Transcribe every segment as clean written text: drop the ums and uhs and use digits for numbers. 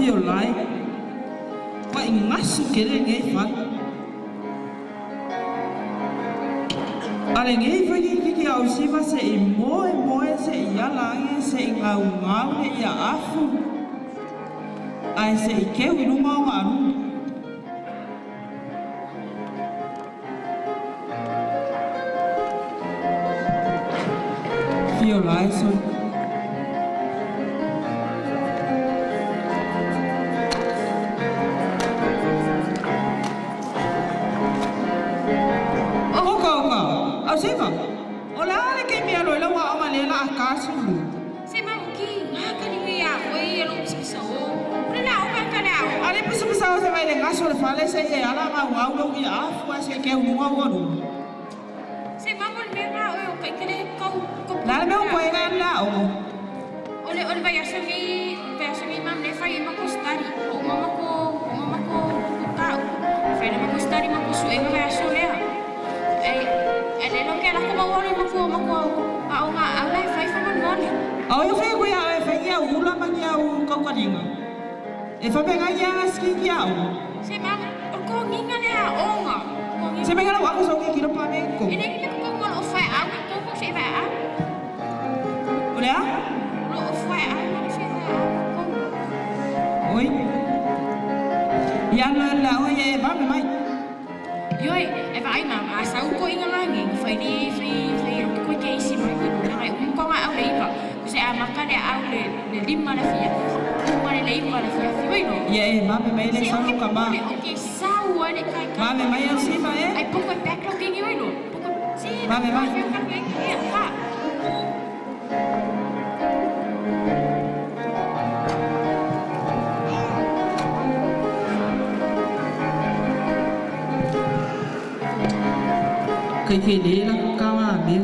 Fiolai, ua i gasu tele lenei fale. A lenei foi kirikiki ausiva se i moe moe se i ala age se i gaugau le ia afu ae se i keu i luga o gaaluma. Fiolai soli. Oka oka, Ausiva, o le a le keimi alo i lau aoga lea la a ka sulu? Se mamuki, ngā kani nui a oe ia lou pisapisa o. O le la o ka ka le ao. A le pisapisa o se vai le gaso le fale se i e ala ngau ngau lou ia afu a se i keu luga ua luma. Se mamu le mea ngā oe o kai kele kau kau. La le mea o koe ngai le aoga. O le o le vaiaso nei, o le vaiaso nei mam le fai e mako study. O uma mako, uma mako ko kau. Fai le mako study mako suenga vaiaso lea. E e le lo ke la ko mau ole mako mako aoga au la e fai fa mole. A o ia fai koe a e fai ia ula ma ia u kaukalinga. E fa penga ia nga ski ki aoga. Se mam, o ko nginga le aoga. Ko nginga. Se penga lau ako so ki kilo pa me ko. E le ke ko ko o fai au ko ko se vai au. O le a? Lo o fai au ma se vai au ko. Oi. Ia la la o ia e va me mai. Ioi, e vai ma a sau ko inga ngangi, fai ni fai fai o ko ke isi mai ko ngai um ko ngai au le iva. Ko se a maka le au le le lima le fia. Uma le le iva le fia fi no. Ia e va me mai le Se o sau ke ka ma. o ke sau ale kai kai. Va me mai au siva e. Ai poko e backlogging ioi no. Poko se Va me mai. Fi ka ke ke ha. Kai ke le la ko ka ma me.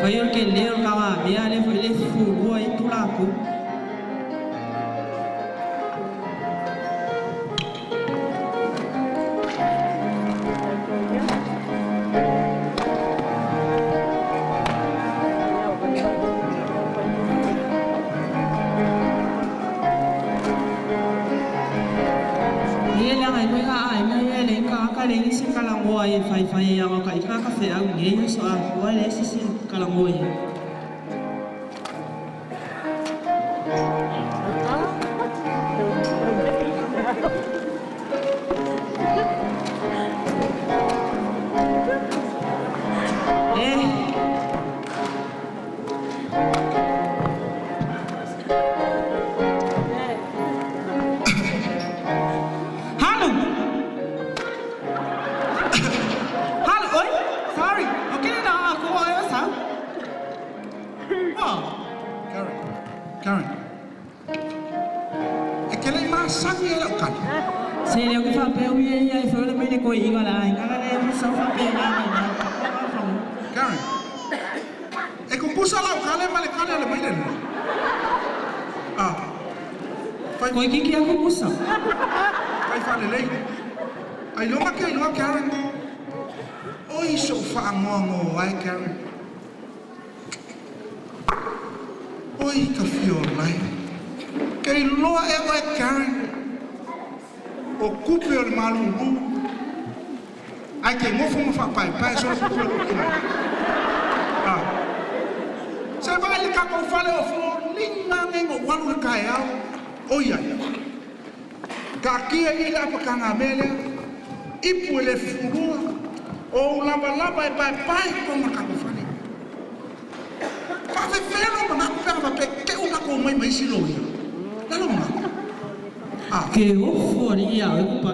Vai o ke le o ka ma me ale foi le fu ai pula ko. Ye la ngai koe ka ai ngai e le ka ka le se ka la ngoa e fai fai ia ka i ka ka fe au nge so a ko le se se ka la ngoa e. Eh. Halu. Halu, oi. Sorry. Okay na ako ai o sa. Wow. Karen, Karen. E ke lei masani e lau kale. Se le o ke fa pe u ye ia e fa le mai le ko inga la inga la le sa fa pe na mai na. Karen. E kupusa lau kale ma le kale ale mai le. Ah. Fai Koe ki ki aku musa. fai fa le lei. Ai longa ke ai longa Karen. Oi so fa ngoa ngoa ai Karen. Oi ka fio lai. Ke loa e oe Karen. O kupe o le malulu. Ai ke ngofo ma fa pai pai so kupe o le kina. Ah. Se vai le kako fale o fo linga ngengo walu le kai au. Oi ai. Ka kia i le apakanga mele. Ipu e le furua. O lava lava e pai pai ko ma kako fale. Fa fe felo ma ngako pera fa pe ke o ngako mai mai silo ia. Lalo ma ngako. Ah. Ke o fo ni ia o pa.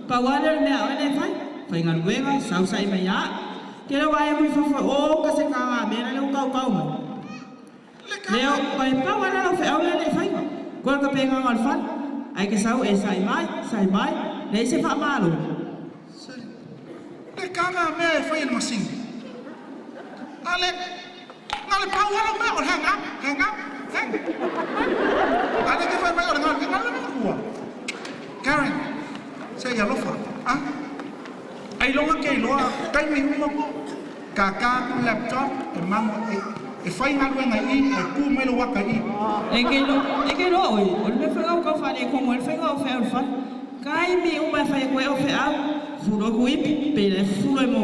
Pa wale le mea o le fai. Fai ngaluega, sau sai mai ia. Ke le wae mui fa o ka se ka nga me le o kau kau mai. Le ka. Le o pai pa wale lo fe au le le fai. Ko ka pe nga ngal fal. Ai ke sau e sai mai, sai mai. Le se fa malo. Le ka nga mea e fai e le masini. Ale, nga le pau alo mea o le hang up, hang up, hang. Ale ke fai mai o le nga le nga le nga kua. Karen, se ia lofa, ah? Ai longa ke iloa, kai mi uma ka ka ku laptop e mango e E fai galuega i i ae tu mai lou aka i i. E ke lo, e ke loa oe, o le mea fai au kau whare kongo, le fai au whea o le whare. Kai mi uma e whai koe o whea au, fulo ku ipi, pe le fulo e mō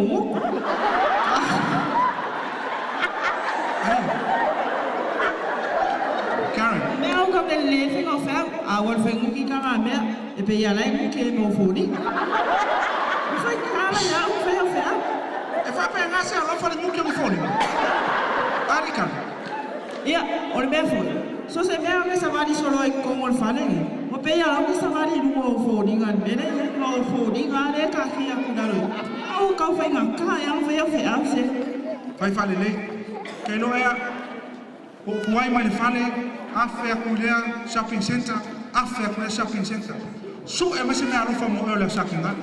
Karen. Mea au kau le le whai ngau whea au, a wal whai nguki ka ngā mea, e pe ia lai nguki e mō fōni. Whai kāla ia au whai au whea au. E faapega se alofa le nguki o le foliga. Ali Karen. Ia, o le mea foi, so se mea o ke savali solo ai kongo le fale nge, mo pe ia lau ke savali i lunga o fōninga le mele ia, ma o fōninga le ka ki aku lalo i. Au kau whai ngā ka e au whai au whai au se. Fai faalelei. Ke iloa ea, o upu ai mai le fale, afe aku i lea shopping centre, afe aku i lea shopping centre. Sue mai se mea alofa mo oe o le au sakinga.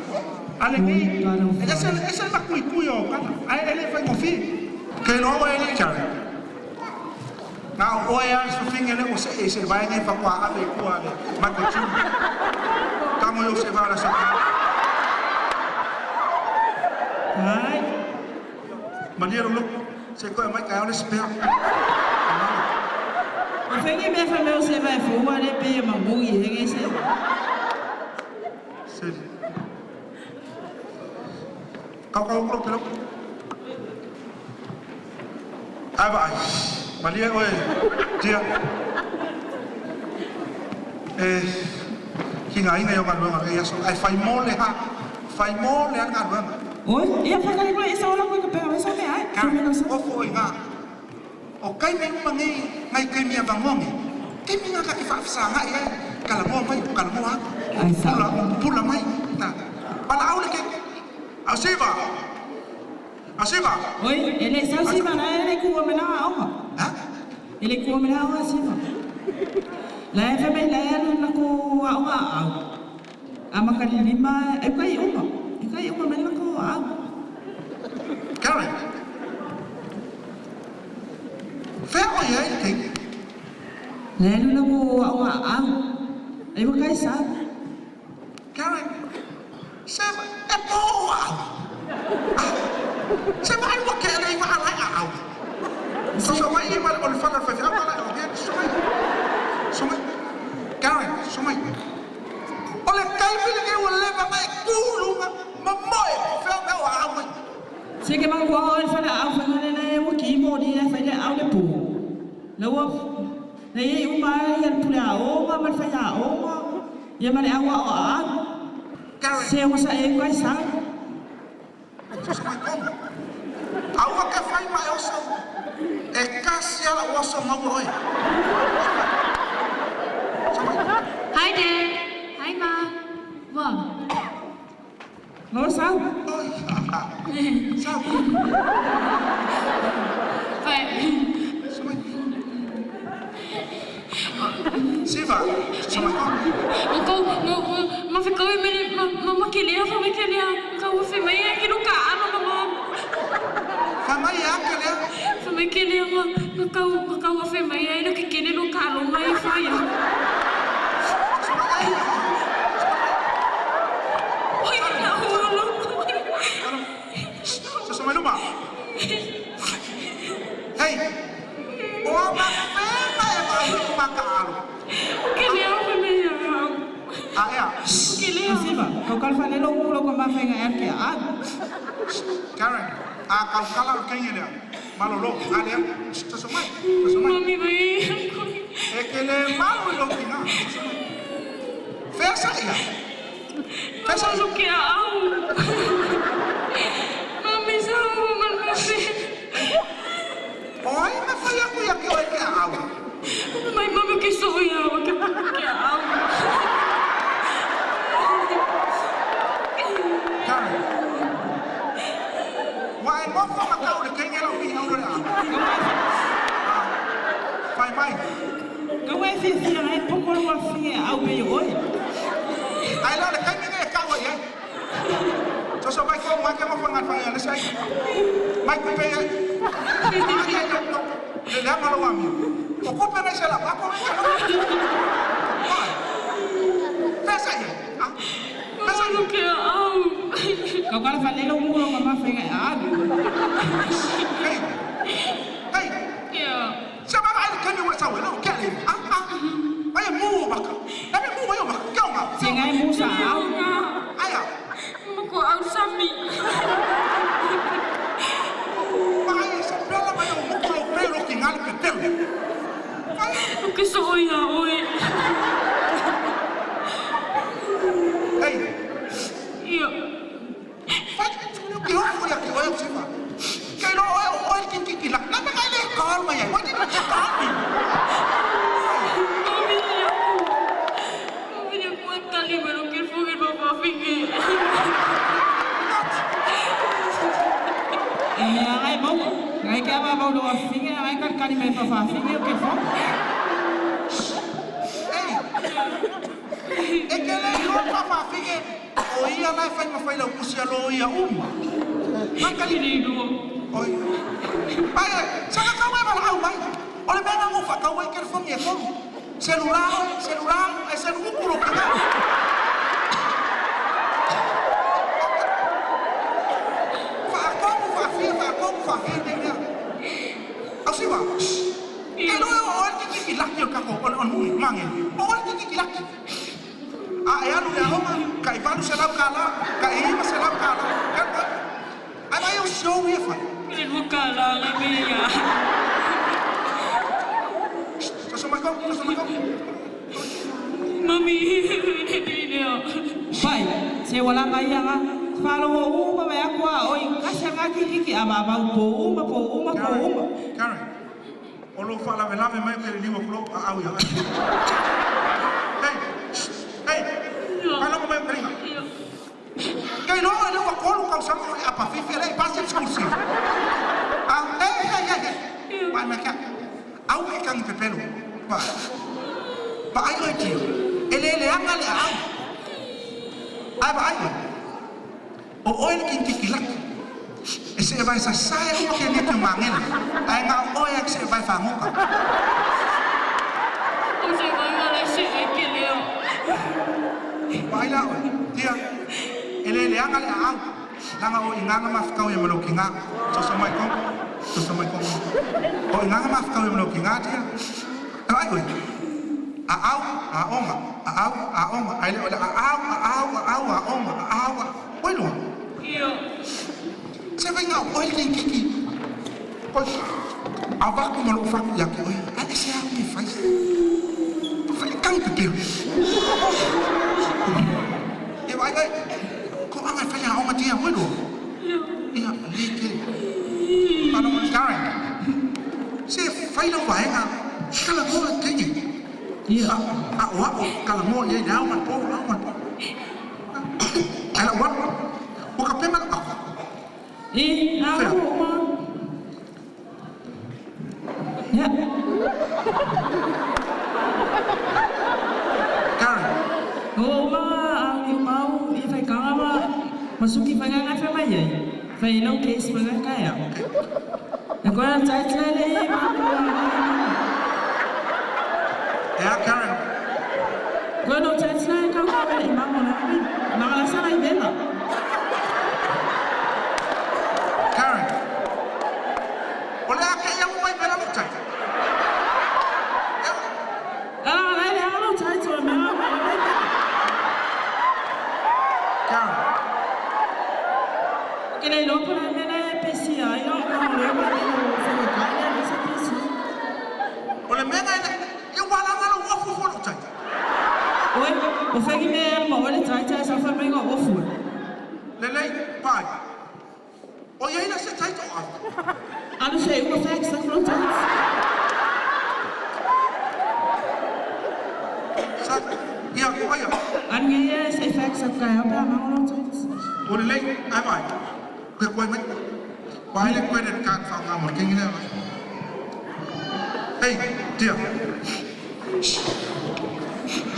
A lenei, e ese, ese le makuikui o au kala, ae e le faigofie. Ke iloa oe e le Karen. Na o oe lava le fafine lea ua see i se vaega e faatoa ave i tua a le Michael Junior. Tago i ou se va o le aso. Ai. Malie lou loto, se i toe aumai taeao le isi pea. O fengi mea fai mai o se vai fou ale pe e mangongi he nge se. Seli. Kau kau kulo pelo. Ai vaai. Malie oe dear. E kigaina i o galuega o lenei aso. Ae fai mo le ha. Fai mo le a le galuega. Oi, ia whakari koe i sa ola koe ka pea wesa me ai, so me Karen, sa. ofo i ngā. O kaime uma nei ngai kaimi a vangoangi. Kaimi ngā ka ke whaafesāngai ai, kalamoa mai, kalamoa atu. Ai sa. Pula, pula mai. Na. Palaau le keiki. Au siva. Au siva. Oi, e le sau siva la e le kua me la aoga. Ha? E le kua me la aoga siva. La e whai mai la e alu na ko aoga au. A makali lima e kai uma. E kai uma me la ko au. Karen. Whea o ia i le keiki? La e alu na ko aoga au. E wa kai sa. Karen. Se e pō o au. Ah. Se vaai ua ke ele i waa lai a au. So so mai i ma o le whanga whai au lai o ke so mai. So mai. Karen, so mai. O le taimi lenei ua leva mai kuluga ma moe fea mea o au mai. Se ke mau kua oe whare au whangare nei e waki mo ni e whai le au le pō. La ua la i uma ai ia le pule a onga ma le whai a onga ia ma le au a o a au. Karen. Se ua sa e kai sa. So so mai komu. Aua ke whai mai oso e kasi ala o oso maua oe. So mai. Hi Dad. Hi Ma. Wa. Lo sau. Oi, ha, ha. Sau. Fai. So mai. Siva, so mai komu. O kou, mo, mo, ma fe kau e mele, ma, ma, ma ke lea, fa mai ke lea, ka ua fe mai e ke lo ka ano ma ma. Fa mai e ake lea. Fa mai ke lea ma, ma kau, ma kau ua fe mai ai lo ke kele lo ka alo mai fa ia. So mai ai. Oi, na ua lo. So so mai luma. Hei, o a ma fena e ma i ma ka alo. Ke lea fa mai ia au. A ea. Ke lea. Siva, kau kal whale lo ngulo ko ma whainga e ke a. Karen, a kau kala o kenge lea. Malolo, a lea. So so mai. So so mai. Mami vai. E ke le mau i lo kinga. So so mai. Fea sa ia. Fea sa ia. Mama ke au. Mami sa ma ma fe. O ai ma whai aku ia ke oe ke a au. Mai mami ke so ia ke ke au. Karen. Wa e ngofo ma kau le kenge lau mi au le a. Ah, Whai mai. Kau e whiwhia ai poko lo whia au pe oe. Ai la le kaimi e kau ai. So so mai ko mai ke ngofo ngat whai le sai. Mai kupe ai. Ai ai no. Le le malo ami. O kupe nei se la pa ko ke no. Ai. Fea sa ia. Ah. Fea sa Mama ia. ke au. Kau kal whale lo ngulo ko ma whainga e a. Hei. Hei. Ke sau e lo ke le. Ah ah. Ai mu baka. Na me mu mai o baka. Ke o nga. Se ngai musa au. Ai a. Mako au sami. Ai sa pela mai o muku lo pe lo ki ngali pe pelu. Ai. O ke so ia oe. Ei. Ia. Fai ki ho ko ya ki o si fa. Ke lo o o ki ki ki la. Na me ngai le call mai ai. Wai ti ka call mi. Mami aku tali baru ke fuge papa finge. E mea ngai mau. Ngai ke ama mau lo finge ngai kali kali mai fa finge o ke fo. Ei. E ke le lo fa fa finge. O ia lai fai ma fai lau kusi alo ia uma. Makali Kiri dua. Oi. Ai, saka kau mai mala au mai. O le mea ngo fa kau ai ke fongi e kolu. Celular, celular, e selu uku lo kinga. Fa komu fa fia, fa komu fa fia te mea. Au siwa. Ke lo e o ki ki ki laki o kako o mui mange. O ki ki ki laki. A e alu le aoga, ka i valu se lau ka la, ka i ima se lau ka la. Ai mai o show ia fai. Kiri dua kala ngai me ya. Soso mai kau, soso mai kau. Mami, ini dia. Pai, se wala ngai anga. Falo o uma mai aku a oi kasa nga ki ki ki ama mau po uma po uma po uma. Karen, o lo fa lave lave mai ke le liwa kulo a au ia. Hey, hey, palo mai karinga. Ia. Kai lo le wa kolu kau sama o le apa fifi le pasi exclusive. Ah, hey, hey, hey, hey. Mai mai ka. Au e kang pepelo. Pa. Pa ai oi tio. E le le anga le au. Ai ba ai. O oi le kin kiki laki. E se vai sa sai o ke ne tu mangela. Ai nga oi ak se vai fa ngoka. O se vai ngala se e ke leo. Vai la oi. Tia. E le le anga le au. Langa o inganga mafkau ya maloki nga. So so mai kong. So so mai kong. O inganga mafkau ya maloki nga tia. Ai oi. A au a onga. A au a onga. Ai le a au a au a au a onga. A au. Oi lo. Ia. Se vai nga oi le kiki. Oi. A va ku malo fa ya ke oi. A se a mi fai. Fai kang pe. E vai vai. Ko anga fai a onga tia oi lo. Ia. Ia le ke. Ano mo Karen. Se fai lo vai nga. Kala mo le tingi. Ia. A wa o kala mo ye ya ma po ma po. Ala wa. O ka pema a. E au uma. Ya. Karen. O uma au ni mau i fai kanga ma masuki fai nga fai mai ai. Fai no case fai nga kaya. E koe tai tlele e ma. E a Karen. Koe no tai tlele kau ka i mango na mi. Mangala sana i bela. Karen. O le a ke ia mai bela lo tai. Ala lai le alo tai to me ma ma. Karen. Ke le lopo la me la pesi ai no no le ma le lo fai kai le se pesi. O le menga ina e wala ngalo wa fu fu lo tai. Oi, o fai me ma o le tai tai sa fa me ngo o fu. Le lei pai. O ia ina se tai to a. Anu se uma fai sa lo tai. Sa ia o ia. Anu nge se fai sa kai ha pa ma lo tai. O le lei ai vai. Ke koe mai. Pai le credit card fa nga mo kingi le. Hey, tia.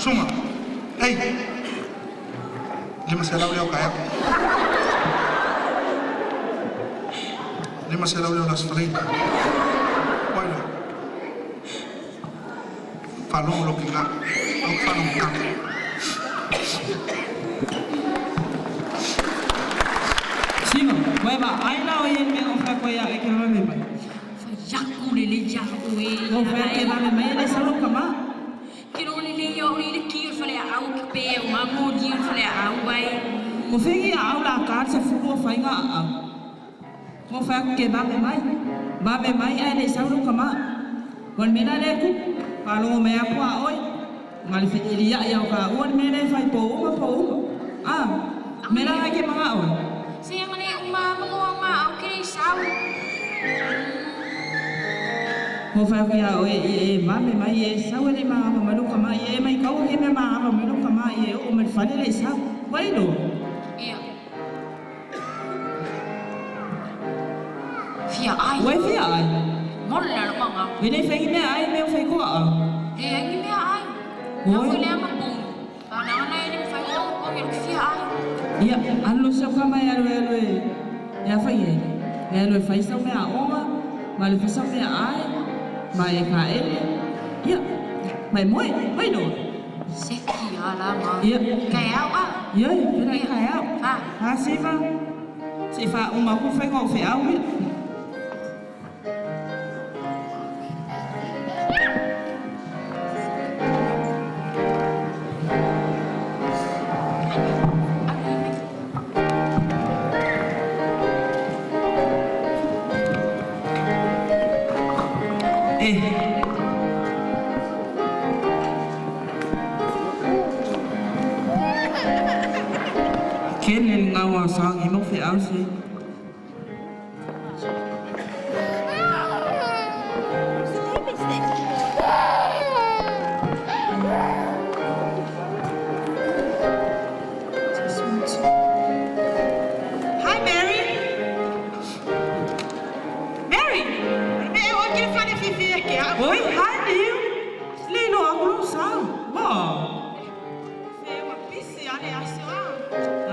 Sunga. Hey. Lima se lau leo kaya. Lima se lau leo las falei. Bueno. Falou lo kinga. Au falou ka. Singo, koe ma ai la o ye me o fa koe ya e ke ro me mai. Fai yaku le le ia oe. Mo fai ke vave mai le sau lau kama. Ke lo le le ia o le ki o le fale au ke pe o ma mo li o le fale au ai. Mo fai ia au la ka se fulu o fai ngā au. Mo fai ke vave mai. Vave mai ai le sau lau kama. Wan mena le ku. Palo me aku a oi. Ngali fe ilia ia o ka uan me le fai po uma po uma. Ah, mena ai ke mga oi. Se yang le uma mo ma au ke sau. Mo fai ku ia oi e vave mai e sau le ma ma lu kama e mai kau ke me ma ma lu kama e o me fale le sau. Wai lo. Ia. Fia ai. Wai fia ai. Mola lo manga. We le fai me ai me o fai ko a. Le ngi mea ai. Oi. Na foi le ama pong. Pa na na ele fai ko ko ngi fia ai. Ia, alu sau kama e alu alu e. E a fai e. E alu e fai sau mea onga, ma le fai sau mea ai, ma e ka ele. Ia, mai moe, mai no. Se ki ala ma. Ia. Kai au a. Ia, pera i ka au. Ha. Ha, siva. Se fa uma ku fai ngau fe au ia. E. Ke le ngau a sangi mo fe au se. Hi, Mary. Mary. Me o ke fale fifi e ke a. Oi, hi Liu. Le lo aku lo sau. Wa. Fe wa pisi ale aso a.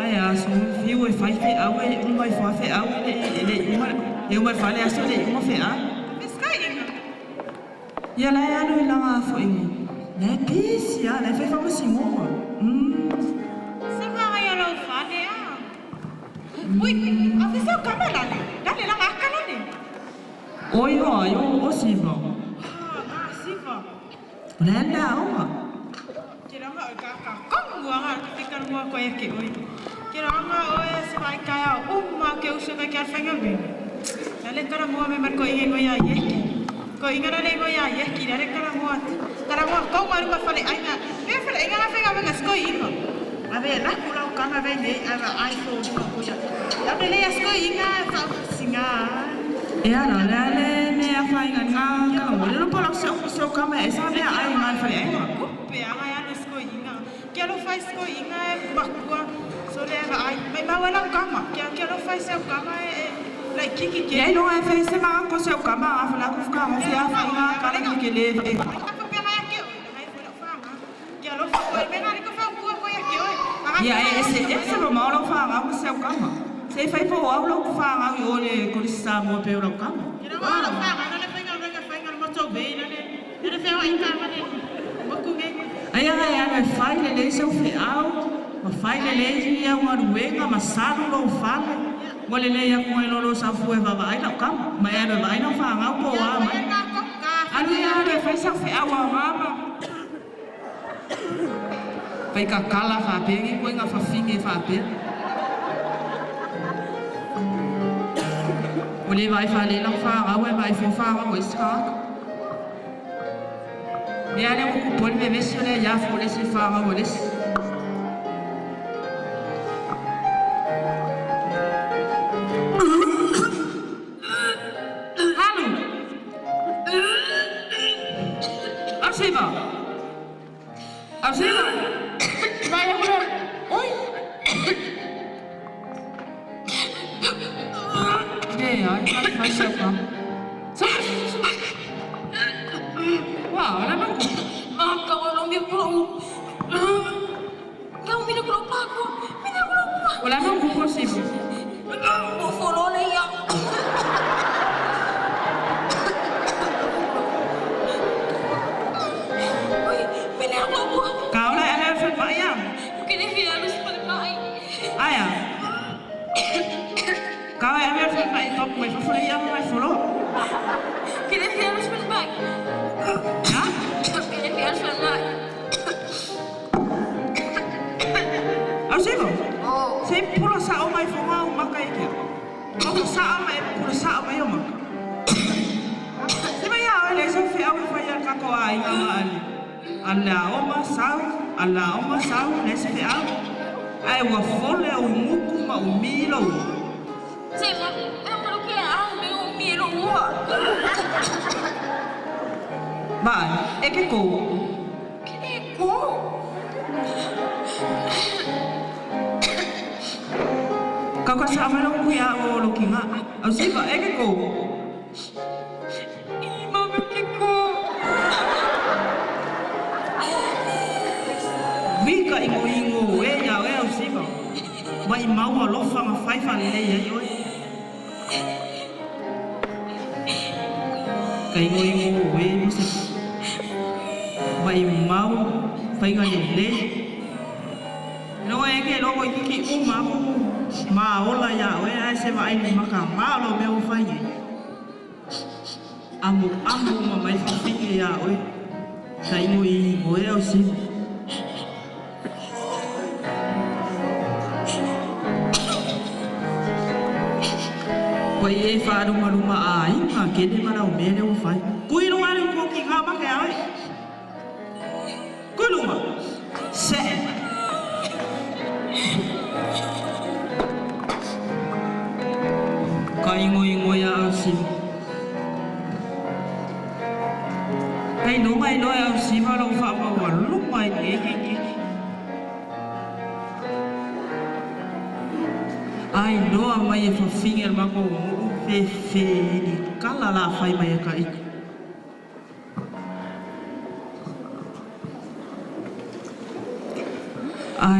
Ai a so fiu e fai fe au e uma e fa fe au e le uma e uma fale aso le uma fe a. Me skai inga. Ia la e alu i langa fo ingi. Le pisi a le fe fa mo singo. Se va ai lo fale a. Ui, a fe sau kamala le. Dale la akala le. Oi ho yo o siva. Ah, ma siva. Le la o. Ke ranga o ka ka kongu anga te ka mua ko e ke oi. Ke ranga o e se vai kai a umma ke uso ka ke alfanga be. Dale kara mua me mar ko inga ngo ya yeki. Ko inga na ngo ya yeki dale kara mua. Kara mua ko maru ma fale ainga. Me fale ainga na fenga menga sko inga. Ave la kula o kanga ve nei ava iPhone ko ko ya. Ya me le sko inga fa singa. E ala le le me a fai nga nga ka mo le lo pola se o se o kama e sa me ai nga fale ainga. Kupe anga ya no sko inga. Ke alo fai sko inga e makua. So le ava ai mai mawala kama. Ke ke alo fai se kama e lai kiki ke. Ia no e fe se ma ko se o kama a fala ku ka mo fia fa nga ka la ke le. Ia e se e se lo ma lo fa nga mo se o kama. Se fai fo au lo fa nga i o le ko le sa mo pe o lo kama. Ai ai ai fai le le se o fe au. Ma fai le le ia o ruenga ma salu lo fale. Mo le le ia ko lo lo sa fu e va ai lo kama. Ma e va ai no fa nga po a mai. Alu ia le fai sa fe au a mama. Fai ka kala fa pengi ko nga fa finge fa pe. O le vai fa le lang fa ra we vai fo fa ra we ska. Me ale ko ko pol me vesio le ya fo le se fa ra we le. Halu. Asiva. Asiva. Vai agora. Oi. Ne, ai, fai se pa. Wow, la ma Ma ka lo mi pro. Ngau mi ko pa ko. Mi ko pa. Wala nang kuko sibo. Mo folo le ya. Oi, mi ne ko pa. Kau la ala fa pa ya. Ke ne fi alu se pa mai. Aya. Kau ala fa pa top mai fa folo ya mai folo. Ke ne fi alu se pa sao mai foga au maka e ke. Kauka sa'a ma e pupula sa'a mai o maka. Se mai a oe leai sau feau e fai a le tatou aiga ma ale. Alaoma sau, alaoma sau, leai se feau. Ae ua fole au gutu ma umi lou ua. Se ma, e ma lo ke au me umi e lou ua. Vaai, e ke kou. Ke le kou. Kauka sa'a mai lou kui a o lou kiga. Au siva, e ke kou. I ma me ke kou. Wika ingoingo e iā oe au siva. Maʻimau alofa na fai faalelei ai oe. Ka ingoingo e ma se maʻimau faiga lelei. Logo e ke logo i kiki uma aku ma ola iā oe ae se vaai le maka ma o lou mea ua fai ai. Amuamu uma mai fafine iā oe, ka ingoingo e au siva. Ua i e faalumaluma aiga kele ma lau mea lea ua fai. Kui luga le upu o kiga ma ke ae. Kui luga. Seʻe. Ka ingoingo iā Ausiva. Kai luga i loa e Ausiva lou faamaualuga i lenei keikiki. Ai loa mai e fafine le matou nuu fefe ni kala la fai mai e ka ika. Ai.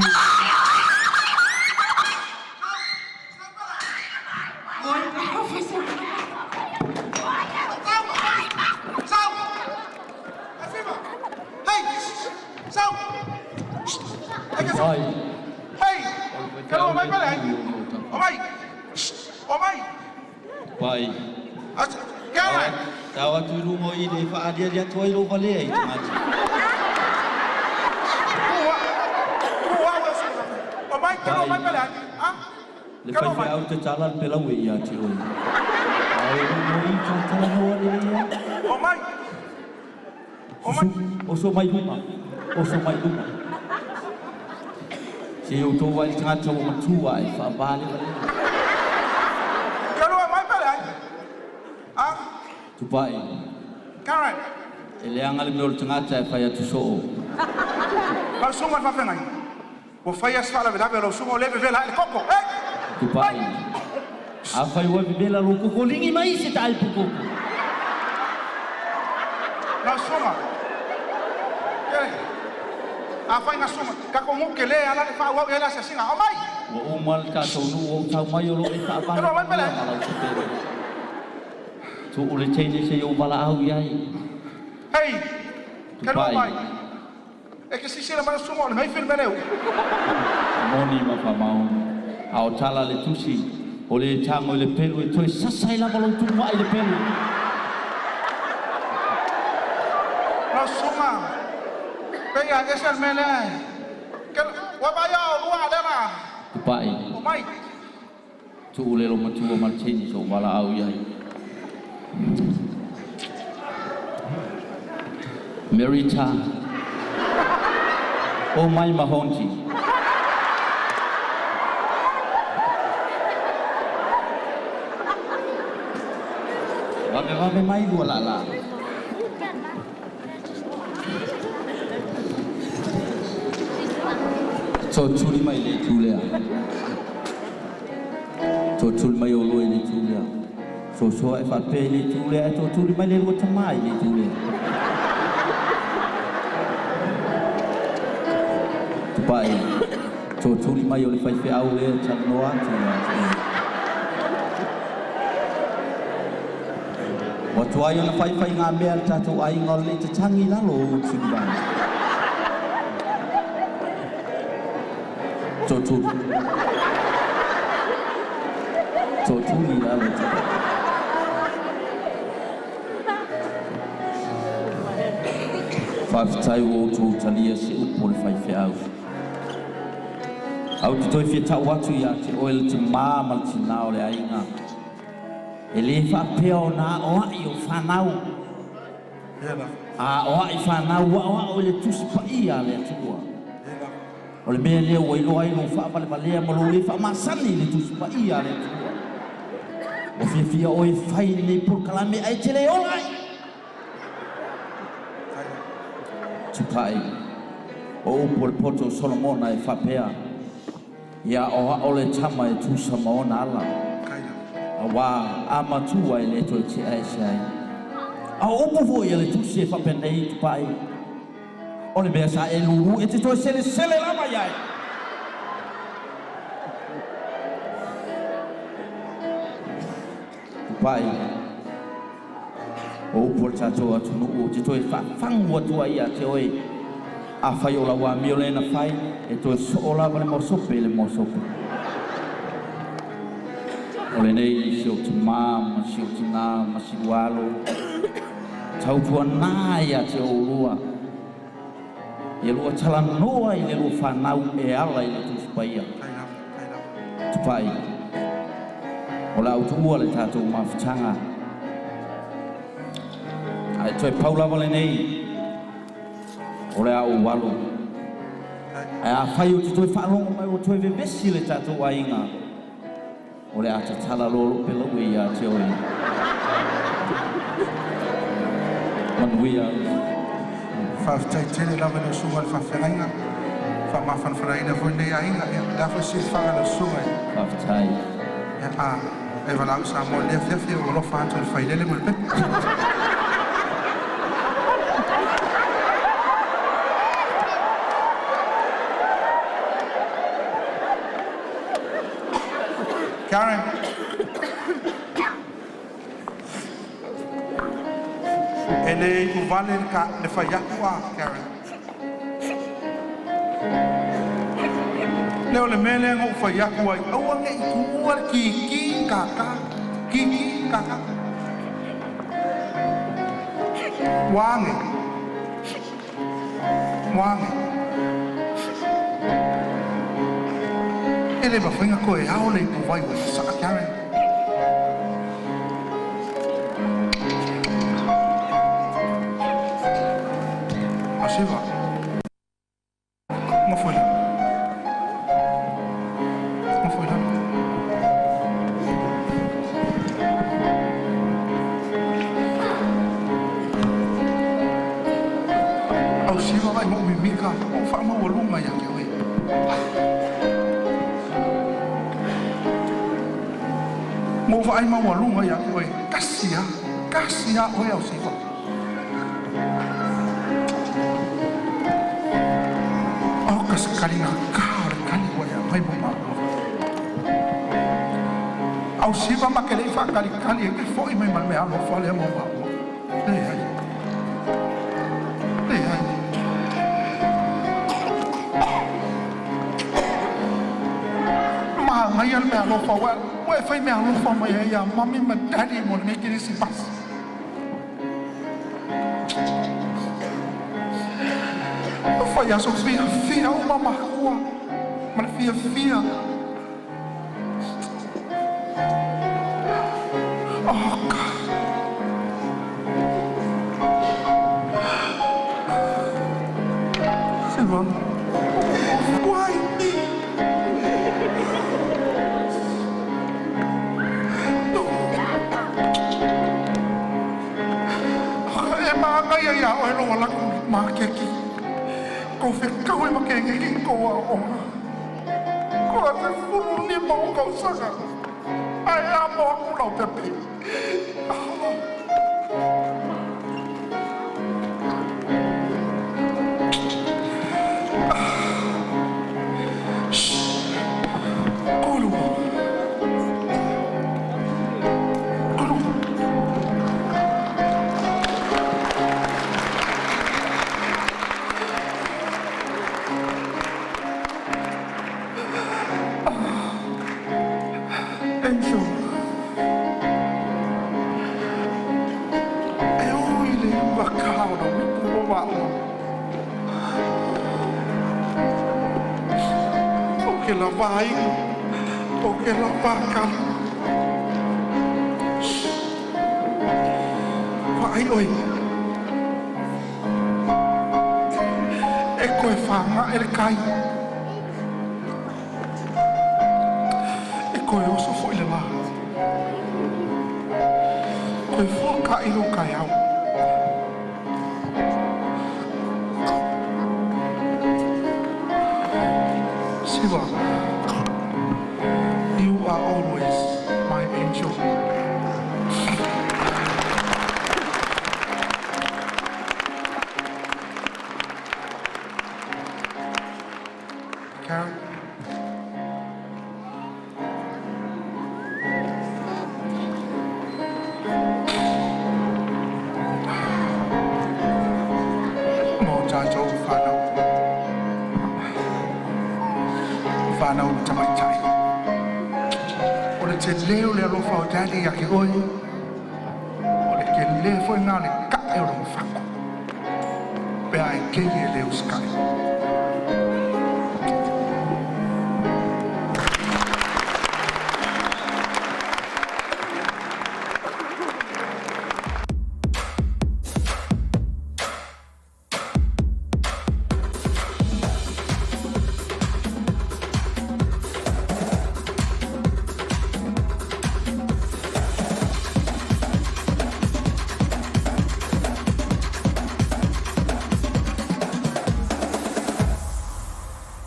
Ai, o le faifeau le itu o lo tau. Pai. Tau atu i luga o i le faaaliali atu ai lou valea i tagata. Pai. Le faifeau te tala le pelaue ia te oe. A o luga o i talanoa lelei ai. Susu, oso mai luma, oso mai luma. Se i outou vaai i le tagata ua matua ae faavalevalea. Tupai. E leaga le mea o le tagata e fai atu soo. Tupai. Afai ua vevela lou koko, ligi mai se taaipu koko. Lau susuga, e, afai na susuga, tatou nuu tele ala le faaauau i ai le asiasiga. Aumai! Ua uma le tatou nuu ua ou tau mai o lo o e Elo mai faavalevalea pele. ma lau sapelu. Tuu le teine se i ou valaau i ai. Hei, kelo Tupai. mai. E ke sisila mai lau susuga o lenei filme leu. Moni ma faamaoni. A o tala le tusi, o le tago i le pelu e toe sasa ai lava lou tumuai i le pelu. Lau susuga, pei a ese le mea lea e. Kelo, ua vaai a o lua lea la. Tupai. Omai. Tuu le loomatua ma le teine se ou valaau i ai. Merita, O mai ma Hongi. Vavevave mai lua lala. Tootuli mai le itu lea. Tootuli mai olua i le itu lea. Sosoa e faapea i le itu lea ae tootuli mai le lua tama i le itu lea. Tupai, tootuli mai o le faifeau lea e talanoa atu ia te oe. Ua tuai ona faifai ngā mea a le tatou aiga o le tatagi i lalo o ou tulivae. Tootuli. Tootuli i lalo Tupai. Faafetai ua outou talia se upu a le faifeau. Ae ou te toe fia tau atu ia te oe le tamā ma le tinā o le aiga, e lē faapea ona aoa'i o fanau, a aoa'i fanau ua aoa'o i le Tusi Paia a le Atua. O le mea lea ua iloa ai lou faavalevalea ma lou le faamasani i le Tusi Paia a le Atua. Ua fiafia oe e fai lenei polokalame ae te le ola ai. Tupai, o upu o le poto o Solomona e faapea, Ia aoao le tama e tusa ma ona ala, auā a matua e le toe tea ese ai. A o upu foi a le Tusi e faapenei, Tupai, O le mea sa e lulu e te toe selesele lava i ai. Tupai, o upu a le tatou atunuu ou te toe faafagu atu ai ia te oe, afai o lau amio lea na fai, e toe soo lava le moasope i le moasope. O lenei si ou tamā ma si ou tinā ma si ualo, tautuanā ia te oulua, ia lua talanoa i le lua fanau e ala i le Tusi Paia. Tupai, o le a ou tuua le tatou mafutaga, ae toe pau lava lenei, o le a ou alu. Ae afai ou te toe faalogo mai ua toe vevesi le tatou aiga, O le a tatala loa lou pelaue ia te oe. Manuia. Faafetai tele lava i lau Susuga i le Faafeagaiga, faamafanafanaina foi lenei aiga. Ia, o le a foi se silafaga a lau Susuga i Faafetai. Ia, a e valaau Samoa i lenei afiafi, ua alofa atu i le failele ma le pepe. Karen. E le ivale le fai atu a Karen. Le o le mea lea na ou fai atu ai, aua ne i tuua le kiki kaka, kiki kaka. Ua age, ua age. E le mafai ona toe ao le ipuvai ua sasaa Karen. Asiva. Nofo i lalo. Nofo i lalo. Ausiva vaai ma ou mimika, ua ou faamaualuga ia te oe. Ua ou vaai maualuga ia te oe, tasi lava, tasi lava oe Ausiva. O ka se kaligata o le kali ua e aumai mo maua. Ausiva ma te le i faatalikali e te foi mai ma le meaalofa lea mo maua. Leai. Leai. Manaia le meaalofa ua e fai meaalofa mai ai ia mami ma daddy mo lenei Kerisimasi. Fai aso fiafia uma makua ma le fiafia. Oh God. Silvana. Why me? No. E māngaia iā oe lou ala atu i makeki. Kou fekau e ma kegeke i kou aoaoga. Kua 15 ou tausaga ae amo aku lau pepe. Kolu. Kolu. Angel. E ui le ua kao na wipu o wao. O ke la vaaiga, o ke la vakala. Vaai oe. E koe whanga e le kai. E koe oso fo i le la. Koe fua ka i lo kai au. Siva, you are always my angel. Karen, mo tātou whānau. Whānau na tamaitai. O le te leo le alofa o daddy ia ke oe. O le ke le foi ngā le ka e o lo mawhako. Pe ai kei e leo sky.